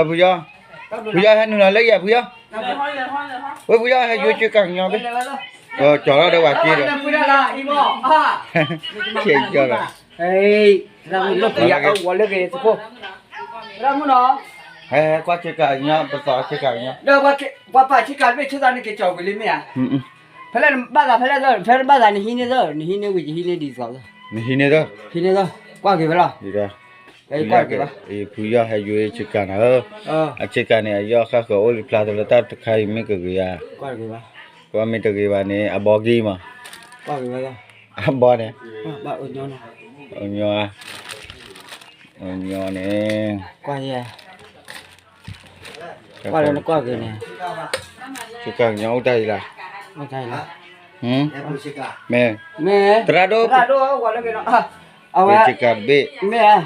ဖုယီၢ်, ဖုယီၢ်ဟဲနုာ်လီၤလၢယၤဖုယီၢ်, ဝဲဖုယီၢ်ဟဲယိၤစ့ကၤကညီဘ့ၣ်, ကၠီၤထီၣ်ဒီးဝဲက့ဒီး, ဆဲးကၠီၤဒီး, လၢဂ့ၤသကိး, ဟဲကွၢ်စ့ကၤကညီ ပသီစ့ကၤကညီ, ပှၤပာ်စ့ကၤတဘ့ၣ်ဆိသးန့ၣ်က့ၤကၠီၤဝံၤလံမ့ၢ်ဧါ, ဖဲလၢနဘၣ်သးဖဲလဲၣ်သၢ ဖဲနဘၣ်သးနဟံးန့ၢ်သၢ နဟံးန့ၢ်ဝံၤယဟံးန့ၢ်ဒ်သိးသၢ, နဟံးန့ၢ်သၢ, ဟံးန့ၢ်သၢ, ကွၢ်က့ၤဝဲလီၤ, ကွၢ်က့ၤဝဲ, ဖုယီၢ်ဟဲယိၤစ့ကၤနၤဧၢ, အစ့ကၤန့ၣ် အယီၢ်ဃၣ်ဃၢၤအိၣ်လံဖျါသလၢတၢ်တခါအံၤမ့ၢ်ကဂ့ၤဧါ, ကွၢ်မ့ၢ်တဂ့ၤဘၣ်န့ၣ် အဘီက့ၤမး, အဘီန့ၣ်, အညီ, အညီန့ၣ်, ကွၢ်လၢနကွၢ်က့ၤန့ၣ်, စ့ကၤကညီအိၣ်တၢ်အံၤလၢ်, မ့ၢ်, သရၣ်ဒိၣ်, အဝဲ, စ့ကၤတဘ့ၣ်, မ့ၢ်,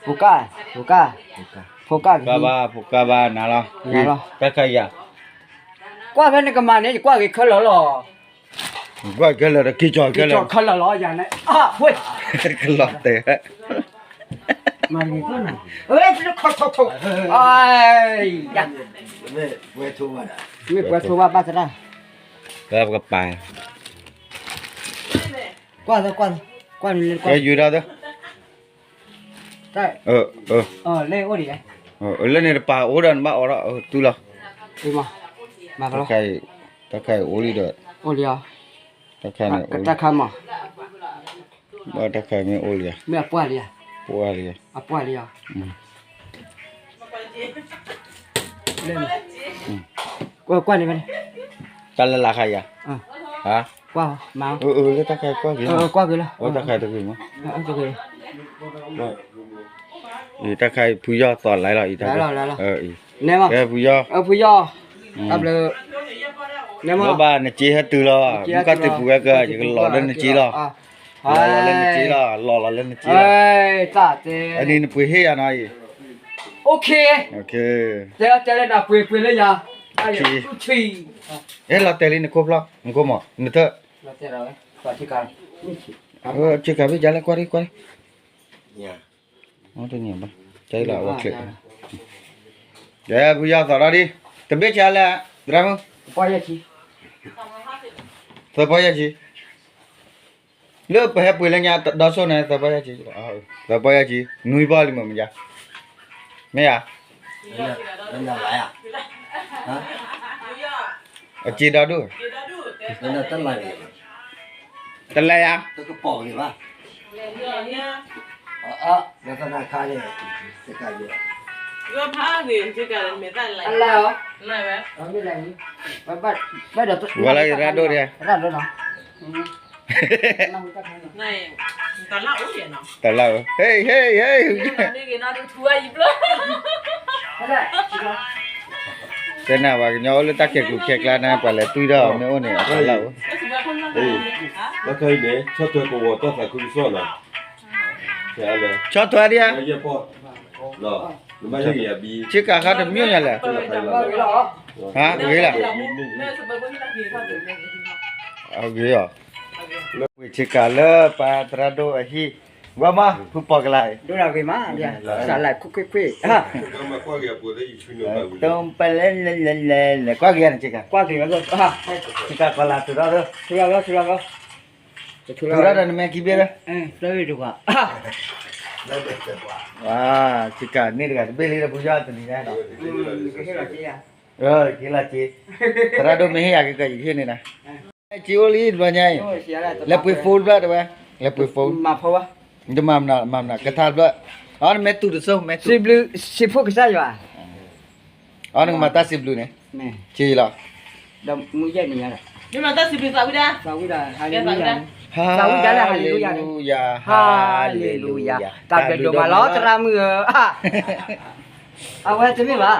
ဖိကၢ်, ဖိကၢ်, ဖိကၢ်, ဖိကၢ်ဘၣ်, ဖိကၢ်ဘၣ်နၤလီၤ, တၢ်ခါယၤ, ကွၢ်ဖဲနကမၤန့ၣ် ယကွၢ်က့ၤခဲလၢာ်လီၤ. ကွၢ်ခဲလၢာ်ဒီး က့ၤကၠီၤခဲလၢာ်, က့ၤကၠီၤခဲလၢာ်လီၤ ယၤန့ၣ်, အဝဲ, ကလီၤတဲာ်, မၤန့ၣ်, အ့, ယၤ, မ့ၢ်ပှဲၤထိဘၣ်, မ့ၢ်ပှဲၤထိဘၣ်ဘၣ်သရၣ်, ပကပၤ, ကွၢ်, ကွၢ်, ကွၢ်န့ၣ်, ကဲယူၤဒီး, လၢန့ၣ်တပာ်အိၣ်ဒီးနဘၣ်အီၣ်ဒီး, တူၢ်လီၤ, တၢ်ခါအံၤအိၣ်လံဒီး, တၢ်ခါန့ၣ်, တၢ်ခါမး, ဘၣ်တၢ်ခါမ့ၢ်အိၣ်လံ, မ့ၢ်အပှၢ်လံ, ပှၢ်လံ, အပှၢ်လံ, ကွၢ်န့ၣ်, တၢ်လၢလၢခါယၤ, ကွၢ်, လၢတၢ်ခါကွၢ်က့ၤ, ကွၢ်က့ၤလီၤ, တၢ်ခါတဂ့ၤမး, တၢ်ခါအံၤဖုယီၢ်သီၣ်လၢလီၤအံၤ, ဖုယီၢ်, ဖုယီၢ်, လၢဘၣ်နစ့ဟဲတုၤလီၤ, မ့ၢ်ကီၢ်သ့ၣ်ပူၤဝဲက, ယကလီၤလၢနစ့လီၤ, လီၤလီၤလၢနစ့လီၤ, လီၤလီၤလၢနစ့လီၤ, အန့ၣ်နပှ့ၤဟ့ၣ်ယၤနီၤအံၤ, တဲတဲလၢနပှ့ၤပှ့ၤလၢယၤ, အဲၣ်လီၤတဲာ်လံနခိၣ်ဖျီၣ်, နခိၣ်မး, နထၢၣ်, စ့ကၤဘ့ၣ်ယၤလၢကွၢ်ဒံကွၢ်ဒံ တန့ၢ်ဘၣ်, တလၢအဝဲချ့, ကဲဖုယီၢ်သီၣ်ထီၣ်ဒံ, တဘ့ၣ်ဆါလၢ, သရၣ်မုၣ်, သၢပီၢ်ယဲၢ်ဆံ, လၢပဟဲပှ့ၤလၢညါဒီဆိၣ်န့ၣ် သၢပီၢ်ယဲၢ်ဆံ, သၢပီၢ်ယဲၢ်ဆံ, နွံပီၢ်လံမ့ၢ်မ့ၢ်ယါ, မ့ၢ်ဧါ, အစ့ဒီဒူၣ်, တလဲၤယါ ဂီၤလၢရၢ်ဒိၣ်ဒံး, တလၢ်ဧၢ, ဟ့ၣ် ဟ့ၣ် ဟ့ၣ်, တဲနၤပှၤကညီအိၣ်လၢတၢ်ခဲးကျိၤခဲးကျါန့ၣ် ပှၤလဲၤတွံၢ်ထီၣ်မ့ၢ်အိၣ်န့ၣ် အတလၢ်ဧၢ, ဘၣ်ခါအံၤန့ၣ် ဆီၣ်ထွဲကဝီၤတၢ်သးခုကစီၣ်နီၤ, ဆီၣ်ထွဲဒံးဧါ, ဆ့ကၤခါတမံၤညါလဲၣ်, ဟါ, ဂ့ၤလၢ, ဂ့ၤအီၤ, လၢပှ့ၤဆ့ကၤလၢပှၤသရၣ်ဒိၣ်အဟံၣ်, ဝဲမး ဖုပိာ်ကလၤ, ဒိၣ်ဂ့ၤမး, စးလဲၤခိၣ်ခွ့ခွ့, လဲၤကွၢ်က့ၤနဆ့ကၤ, ကွၢ်က့ၤလီၤ, ဆ့ကၤကီၤလၤထုးထီၣ်, ထုးထီၣ်ဒီးနမဲာ်ခံဘ့ၣ်လၢ, ဆ့ကၤန့ၣ်တဂၤ တဘ့ၣ်လံဒီးပူၤယီၣ်တနံၤန့ၣ်, က့လီၤက့, သရၣ်ဒိၣ်မ့ၢ်ဟ့ၣ်ယၤကကီးယဟ့ၣ်န့ၢ်နၤ, က့အိၣ်လံတဘျီညါအံၤ, လဲၤပှ့ၤ phone တဘျီတဲဝဲ, လဲၤပှ့ၤ phone, တမၤမနုၤ မၤမနုၤ ကထါတဘျီ, အီ နမ့ၢ်တူၢ်တစိၢ် မ့ၢ်တူၢ်, စံးဘျုးစံးဖှိၣ်ကစၢ်ယွၤ, အီ နကမၤတၢ်စံးဘျုးန့ၣ်, က့လီၤ, ဒီးမူယဲၢ်နံၤညါဒီး, သးဝံၣ်ဒၣ်, သးဝံၣ်ဒၣ်လၢ ဟါလ့လူယၤ, ဟါလ့လူယၤ, တၢ်ဘျုးဒိၣ်မးလီၤ သရၣ်မုၣ်ဧၢ, အဝဲတမ့ၢ်ဘၣ်,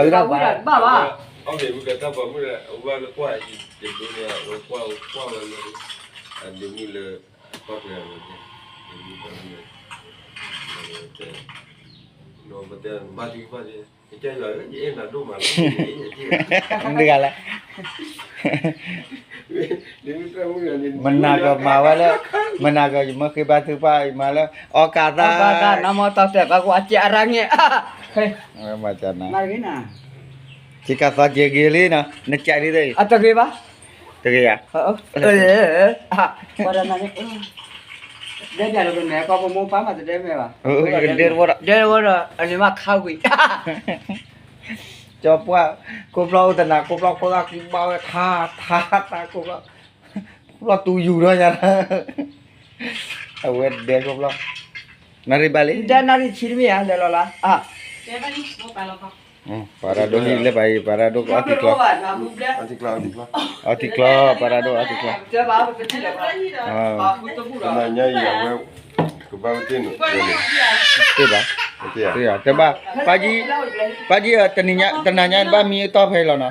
သးဝံၣ်ဒၣ်ဘၣ်ဘၣ်, အီၣ်မ့ၢ်မုၢ်ကတၢ်ပှၤမုၣ်ဒီး အဝဲလၢကွၢ်ယဒိးန့ၣ် အဝဲကွၢ်ကွၢ်ဝဲလၢ အဒ့မုၣ်လၢ အကွၢ်ကျဲၤဝဲ, ဒ့မုၣ်ပှၤမုၣ်, တဲ, ဘၣ်သံကွၢ်သ့, ကစၢ်ယွၤဧၢ ယအဲၣ်နၤဒိၣ်မးလီၤ, မတဂၤလဲၣ်, မနၤကမၤဝဲလၢ, မနၤကယမ့ၢ်ဃ့ဘါထုကဖၣ် ယမၤလၢ အီကၤသး, အီကၤသး နမ့ၢ်တီတဲာ်ဘၣ်ကွၢ် အစဲအရၢငဲၢ်, မၤကနၤ, စ့ကၤသီက့ၤဂ့ၤလံနီၤ, နကးဒ်သိးအံၤ, တဂ့ၤဘၣ်, တဂ့ၤဧါ, ဒဲဒိၣ်ဒီး ဒဲဒိၣ်ဒီး အန့ၣ်မးခါဝံၤ, ကၠီပှၢ်, ကိးဖျီအိၣ်တနၤ ကိးဖျီဖိသၣ်ကူဘၣ်ဝဲထါထါထါ ကိးဖျီ, ကိးဖျီတူယူၤထီၣ်ညါ, အဝဲဒဲကိးဖျီ, နၣ်ရံၣ်ဘၣ်လံ, ဒဲနၣ်ရံၣ်ဆံတမ့ၢ်ဧါ လဲၤလီၤလၢ, ပှၤရၢ်ဒိၣ်ဟံၣ်လၢပှၤအံၤ ပှၤရၢ်ဒိၣ်အီထံကျီ, အီထံကျီ ပှၤရၢ်ဒိၣ်အီထံကျီ, တနၤညါအံၤ အဝဲကဘၣ်ဝဲသ့ၣ်န့ၣ်, သ့ၣ်ဘၣ်, တဲဘၣ်, ပၢ်ကံ, ပၢ်ကံ, တနၤညါဘၣ်မံအတီၢ်ဖဲလီၤနီၤ,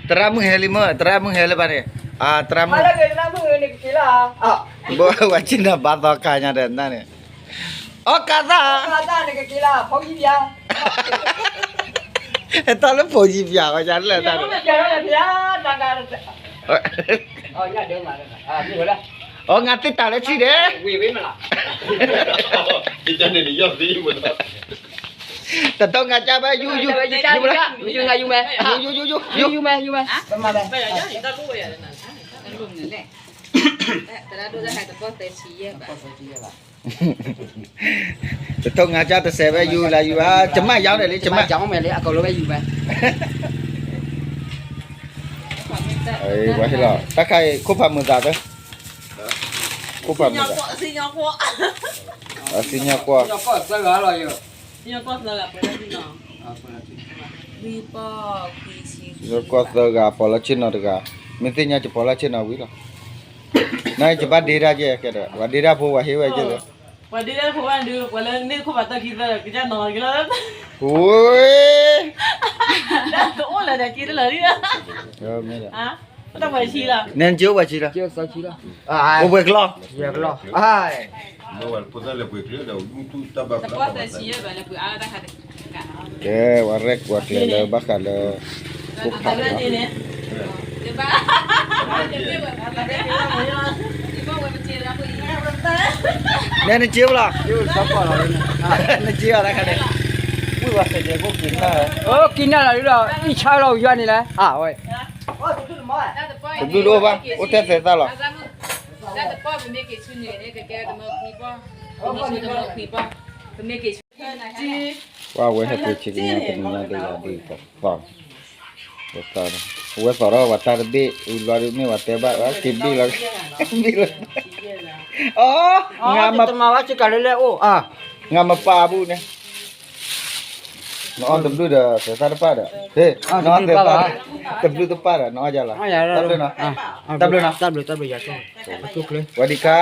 သရၣ်မုၣ်ဟဲလံမ့ၢ်, သရၣ်မုၣ်ဟဲလၢၤဘၣ်န့ၣ်, သရၣ်မုၣ်, ဘိဝဲဆ့ၣ်နီၤဘါသီခါညါဒီးနၢ်န့ၣ်, အီကသၣ်, ဟဲထီၣ်လၢဖိယံၤပၠး, ဝဲဒ်လၢတၢ်န့ၣ်, အီ ငါသ့ၣ်တၢ်လၢဆံၣ်ဒဲး, တတီငါကၢ်ဘၣ် ယူၤ, ယူၤ, ယူၤ, ယူၤ, ယူၤ, ယူၤ, ယူၤ, ယူၤ, ယူၤ, ယူၤ, ယူၤ, တတီငါကၢ်တစဲးဝဲ ယူၤလၢယူၤဧါ, ကမၣ်ယါန့ၣ်လံ, ကမၣ်ယါမ့ၢ်လံ, အကိးလၢဝဲယူၤဝဲ, ဝဲဟ့ၣ်လီၤ တၢ်ခါအံၤ ခိၣ်ဖးမုာ်သးသၢ, ခိၣ်ဖးမုာ်သး, အစံၣ်ညီၣ်ကွီၢ်, စံၣ်ညီၣ်ကွီၢ်သၢဂၤ ပီၤလၢဆ့ၣ်နီၤတဂၤ, မ့ၢ်သ့ၣ်ညါယပီၤလၢဆ့ၣ်နီၤဝံၤလီၤ, နကဘၣ်ဒ့တၢ်ကဲ, ပှၤဒ့တၢ်ဖိ ပှၤဟ့ၣ်ဝဲကဲလၢ ပှၤဒ့တၢ်ဖိဘၣ်ဒုး ပှၤလၢန့ၣ်ခိၣ်ဖးတၢ်ခံသၢဒီး ကစၢ်နီၤက့ၤလီၤ, ဝ့ၢ်, တအိၣ်လၢၤဒီးက့ၤတလၢာ်လံ, မ့ၢ်ဒီး, ပှၤဆံလီၤ, နက့ၤအိၣ်ပှၤဆံလီၤ, အိၣ်ပှဲၤကျီ, ပှဲၤကျီ, တပှၢ်သၢဆံယဲၢ်ဘၣ်လၢပှၤအါလၢတၢ်ခါ, ကဲ ပှၤရဲၣ်ကွၢ်ကျဲၤလၢဘၣ်ဃးလၢ ခိၣ်ဖးန့ၣ်, နဲနက့ၤအိၣ်လီၤ, နက့ၤအီၤတခါန့ၣ်, အိၣ်က့ၤနၢ်လီၤဒီး အံၣ်ဆါလီၤယွၤန့ၣ်လဲၣ်, အဝဲ တဘျုးတအိၣ်ဘၣ်, အိၣ်ထဲသဲးသၣ်လီၤ, ပှၤဝဲဟဲပှ့ၤဆ့ကညါတနံၤညါတဂၤဒ်သိးသီ, ဝဲသီၣ်ဒီး ဝဲသီၣ်ဒီး ပှၤတၢ်တဘ့ၣ် ဝံၤဘျီဒုး မ့ၢ်ပှၤတဲဘၣ် က့ၤဘ့ၣ်လီၤ, ဘ့ၣ်လီၤ, အီ, တမၤဝဲစ့ၢ်ကီးလၢလဲၣ်အိၣ်, ငါမပာ်ဘူးန့ၣ် နအီၣ်တဘျုးဒီး သဲးသၣ်တပာ်ဒီး, နအီၣ်သဲးသၣ်, တဘျုးတပာ်ဒီး နအီၣ်ယၤလီၤ, တၢ်ဘျုးနီၤ, တၢ်ဘျုးနီၤ, တၢ်ဘျုး, ဝဲဒံခါ